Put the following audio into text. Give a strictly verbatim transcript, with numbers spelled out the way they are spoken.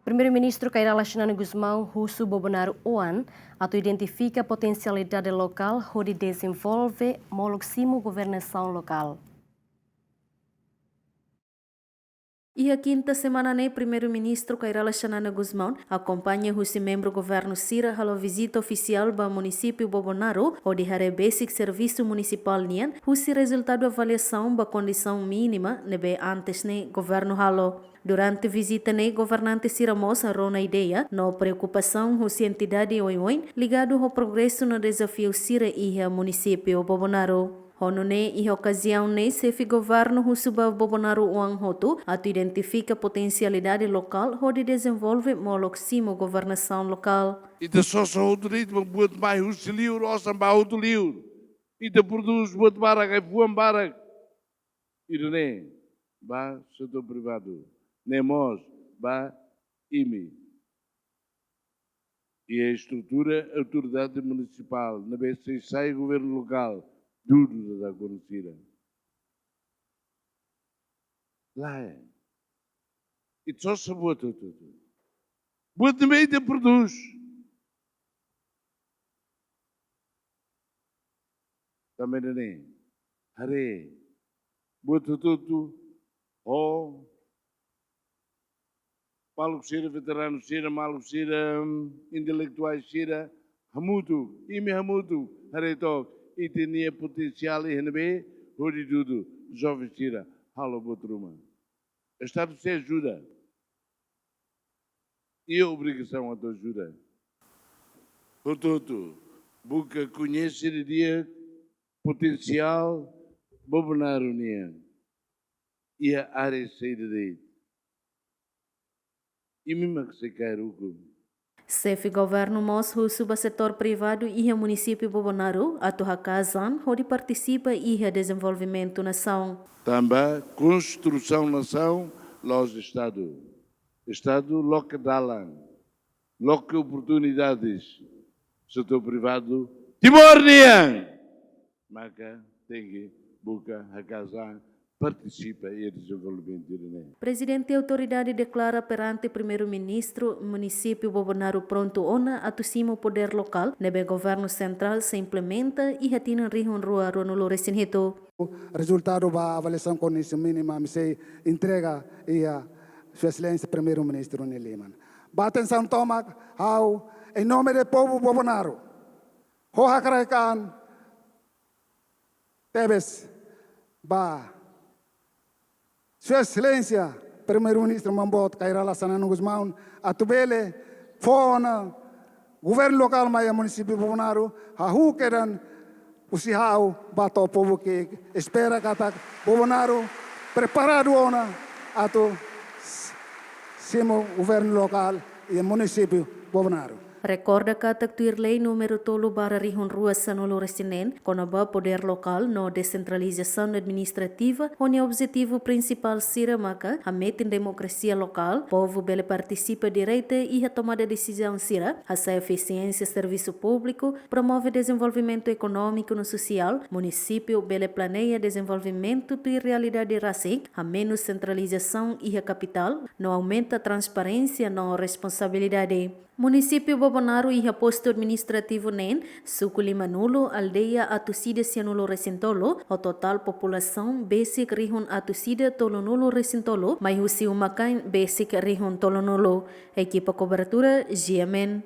Primeiru-Ministru Kay Rala Xanana Gusmão husu Bobonaro oan atu identifika potensialidade lokál hodi dezenvolve molok simu governasaun lokál. Iha kinta semana ne'e, Primeiru-Ministru Kay Rala Xanana Gusmão akompaña husi membru governu sira halo vizita ofisiál ba munisípiu Bobonaro, hodi haree besik servisu munisipál nian, husi rezultadu avaliasaun ba kondisaun mínima ne'ebé antes ne'e governu halo. Durante vizita ne'e, governante sira mós rona ideia no preokupasaun husi entidade oioin ligadu ho progresu no dezafiu sira iha munisípiu Bobonaro. Ho nune'e, iha okaziaun ne'e, xefe governu husu ba Bobonaro oan hotu atu identifika potensialidade lokál hodi dezenvolve molok simu governasaun lokál. Ita sosa hotu de'it, maibé buat mai husi liur, osan ba hotu liur. Ita prodús buat barak, ai-fuan barak. Ida-ne'e ba setór privadu, ne'e mós ba imi. Iha estrutura autoridade munisipál, ne'ebé sei sai governu lokál, dudu dadaun sira. Lae. Ita sosa buat hotu-hotu. Buat ne'ebé ita prodús. Tanba ne'e, haree buat hotu-hotu, ho maluk sira, veteranu sira, maluk sira, intelektuál sira, hamutuk, imi hamutuk, haree took ita-nia potensiál iha ne'ebé, hodi dudu, joven sira, halo buat ruma. Estadu sei ajuda. Iha obrigasaun atu ajuda. Portantu, buka koñese didi'ak potensiál Bobonaro nian iha área saida de'it. Imi mak sei kaer ukun. Xefe governu mós husu ba setór privadu iha munisípiu Bobonaro atu haka'as an hodi partisipa iha dezenvolvimentu nasaun. Tanba konstrusaun nasaun la'ós Estadu. Estadu loke dalan, loke oportunidades. Setór privadu Timor nian maka tenke buka haka'as an, partisipa iha dezenvolvimentu ne'e. Prezidente Autoridade deklara perante Primeiru-Ministru munisípiu Bobonaro prontu ona atu simu podér lokál ne'ebé governu sentrál sei implementa iha tinan rihun rua ruanulu-resin-hitu. Rezultadu ba avaliasaun kondisaun mínima ami sei entrega iha Sua Exelénsia Primeiru-Ministru nia liman. Ba atensaun tomak, ha'u, em nome de povu Bobonaro, ha'u hakarak an tebes ba Sua Exelénsia Primeiru-Ministru Maun Boot Kay Rala Xanana Gusmão atu bele fó ona governu lokál mai iha munisípiu Bobonaro, hahú kedan husi ha'u ba to'o povu ki'ik, espera katak Bobonaro preparadu ona atu s-, simu governu lokál iha munisípiu Bobonaro. Rekorda katak tuir lei númeru tolu barra rihun rua sanulu-resin-neen, kona-ba podér lokál no desentralizasaun administrativa, ho nia objetivu prinsipál sira maka hametin demokrasia lokál, povu bele partisipa direta iha tomada desizaun sira, hasa'e efisiénsia servisu públiku, promove dezenvolvimentu ekonómiku no sosiál, munisípiu bele planeia dezenvolvimentu tuir realidade rasik, hamenus sentralizasaun iha kapitál, no aumenta transparénsia no responsabilidade. Munisípiu Bobonaro iha postu administrativu neen, suku limanulu, aldeia atus ida sianulu-resin-tolu, ho totál populasaun besik rihun atus ida tolunulu-resin-tolu, mai husi uma-kain besik rihun tolunulu. Ekipa kobertura, G M N.